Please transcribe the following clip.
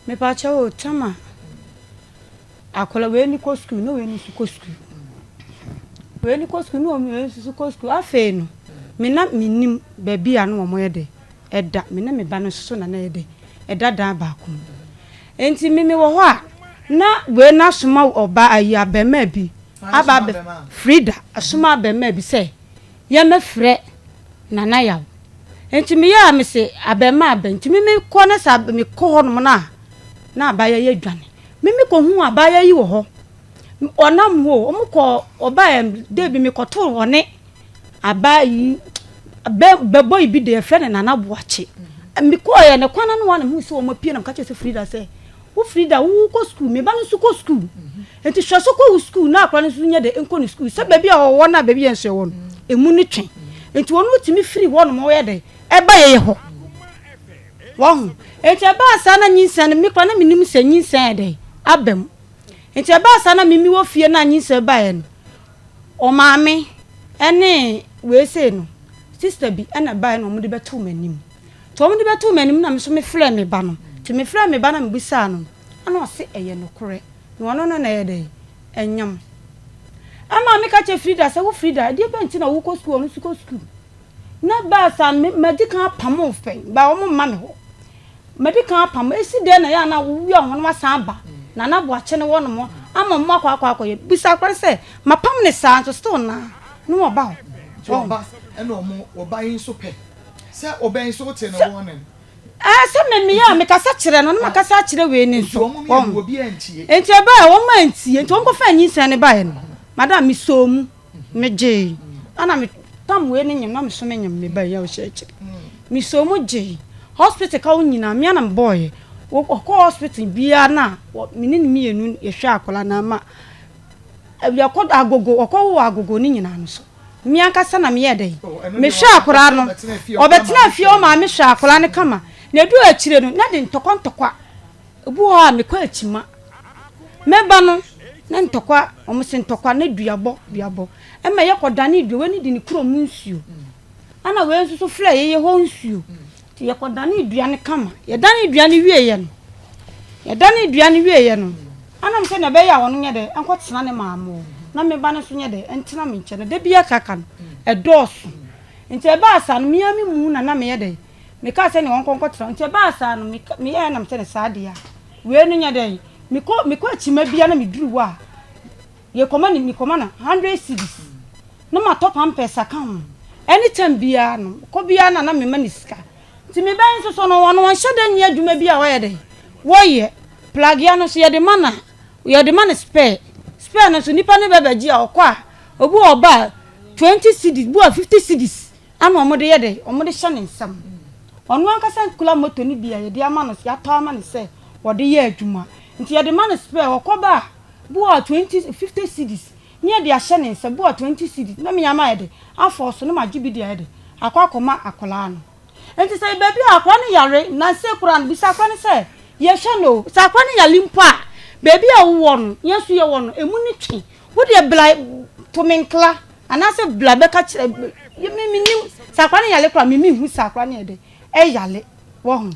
Mepakyɛw o, Tama, akwadaa wei ni kɔ sukuu na wei nso kɔ sukuu. Wei ni kɔ sukuu na wei nso kɔ sukuu. Afei no, me na mennim baabi a na wɔyɛ dɛ ɛda. Me ne me ba no nso so na na ɛyɛ dɛ ɛda dan baako mu. Enti me mewɔ hɔ a, na wei no asoma ɔbaa ayi abarimaa bi aba abɛ Frida asoma abarimaa bi sɛ yɛmmɛfrɛ Nana Yaw. Enti meyɛ a mese abarimaa bɛn? Nti me mekɔ na sɛ mekɔ hɔnom no a, na abaayewa yi adwane. Me mekɔhuu abaayewa yi wɔ hɔ. Ɔnam hɔ o, wɔkɔ ɔbaeɛ da bi mekɔtoo ɔne abaa yi bɛ bɛbɔ yi bi de yɛfrɛ no Nana Boakye. Mekɔeɛ no kwan ano hɔ na mehuu sɛ wɔapue na meka kyerɛɛ sɛ Frida sɛ, wo Frida wokɔ sukuu, me ba no nso kɔ sukuu. Nti hwɛ so kɔ wo sukuu na akwadaa no nso nyɛ dɛ nkɔ ne sukuu sɛ baabi a ɔwɔ no a baabi yɛn nso yɛwɔ no emu no twe. Nti wɔn tumi firi hɔnom yɛ dɛ ɛba yɛyɛ hɔ. Wahu? Nti ɛbaa saa na nyinsɛn no me koraa na menim sɛ nyinsɛn yɛ dɛ aba mu. Nti ɛbaa saa na me mewɔ fie na nyinsɛn baeɛ no ɔmaame ɛne wei sei no sister bi ɛna ɛbaeɛ na wɔde bɛtoo m'anim. Nti wɔde bɛtoo m'anim na me nso mefrɛɛ me ba no. Nti mefrɛɛ me ba na mebisaa no ɛna ɔse ɛyɛ nokorɛ. Na ɔno no na ɛyɛ dɛn? Ɛnyam. Ɛma meka kyerɛ Frida sɛ, Wo Frida, ɛdeɛ bɛn nti na wokɔ sukuu, ɔno nso kɔ sukuu? Na ɛbaa saa no, madi kan apam wo fɛn, ba wɔn mma me hɔ. Madi kan apam, ɛsi dɛn na ɛyɛ a na wowia wɔn na wasan aba Nana Boakye no hɔnom ama wɔn akɔ akɔ akɔyɛ. Bisa akwadaa no sɛ, mapam no saa nso still naa na ɔba hɔ. Nti ɔba, ɛna wɔn, ɔba yi nso pɛ sɛ ɔbɛn so wote ne warning. Ɛɛ, sɛ me meyɛ a, mekasa kyerɛ no, na makasa akyerɛ wei no nso. Wɔn. Enti ɛbaeɛ a, wɔn antie. Enti wɔkɔfaa nyinsɛn no baeɛ no, madam, mesɔɔ mu, megyee. Ɛna me tam wei no nyem, na me nso menyem me ba yi a ɔhyɛ akyire. Mesɔɔ mu gyee. Hospital ka wo nyinaa, me ara na mebɔeɛ. Wɔkɔɔ hospital biara no a, me ne no mmienu yɛhwɛɛ akwadaa no ama yɛkɔ agogo, wɔkɔwoo agogo no nyinaa no so. Me ankasa na meyɛɛ dɛn? Mehwɛɛ akwadaa no. Ɔbɛtenaa fie hɔ maa mehwɛɛ akwadaa no kama. Na ɛduruu akyire no, na de ntɔkwa ntɔkwa. Ebi wɔ hɔ a, mekɔ akyima. Mɛba no, na ntɔkwa, wɔn se ntɔkwa, na duabɔ, duabɔ. Ɛma yɛkɔdanee dua. Wei no di ne kurom nsuo. Ɛna wei nso so frɛ yɛyɛ hɔ nsuo. Nti yɛkɔdanee dua no kama. Yɛdanee dua no wieeɛ no, yɛdanee dua no wieeɛ no, ɛnam sɛ nea ɛbɛyɛ a ɔno nyɛ dɛ nkɔtena ne maame hɔ, na me ba no nso nyɛ dɛ ntena me nkyɛn no, da biara kaka no, ɛdɔɔso. Nti ɛbaa saa no, me ara me mu na na meyɛ dɛ, mekaa sɛ nea ɔnkɔ nkɔtena hɔ. Nti ɛbaa saa no, meka, meyɛɛ nam sɛ ne saa deɛ a, wei no nyɛ dɛ, mekɔ, mekɔ akyima biara na meduru hɔ a, Yɛkɔma no mekɔma no hundred cedis na matɔ pampers aka ho anytime biara no kɔ biara na na mema no sika nti me ba yi nso so no ɔno ɔnhyɛ da nni adwuma bi a ɔyɛ dɛn wɔyɛ plagea no nso yɛde ma no a yɛde ma no spare spare no nso nipa no bɛbɛgye a ɔkɔ a obi wɔ ɔba a 20 cedis bi wɔ 50 cedis Ana wɔde yɛ dɛn? Wɔde hyɛ ne nsam. Ɔno ankasa nkura moto no bi a yɛde ama no, yɛatɔ ama no sɛ ɔde yɛ adwuma. Nti yɛde ma no spare, ɔkɔba a, bi wɔ hɔ a 20, 50 cedis na yɛde ahyɛ ne nsa, bi wɔ hɔ a 20 cedis na me ara mayɛ dɛn? Afɔɔ so na magye bi de ayɛ dɛn? Akɔ akɔma akwadaa no. Nti sɛ baabi a akwadaa no yare, nnansa yi koraa no, bisa akwadaa no sɛ, yɛhwɛ no o, sɛ akwadaa no yare mpo a, baabi a wowɔ no, yɛn nso yɛwɔ no, emu no twe. Wo deɛ bla to me nkla anaasɛ bla bɛka kyerɛ me mennim sɛ akora no yale koraa me menhu sɛ akora no yɛ dɛ ɛyale wahu.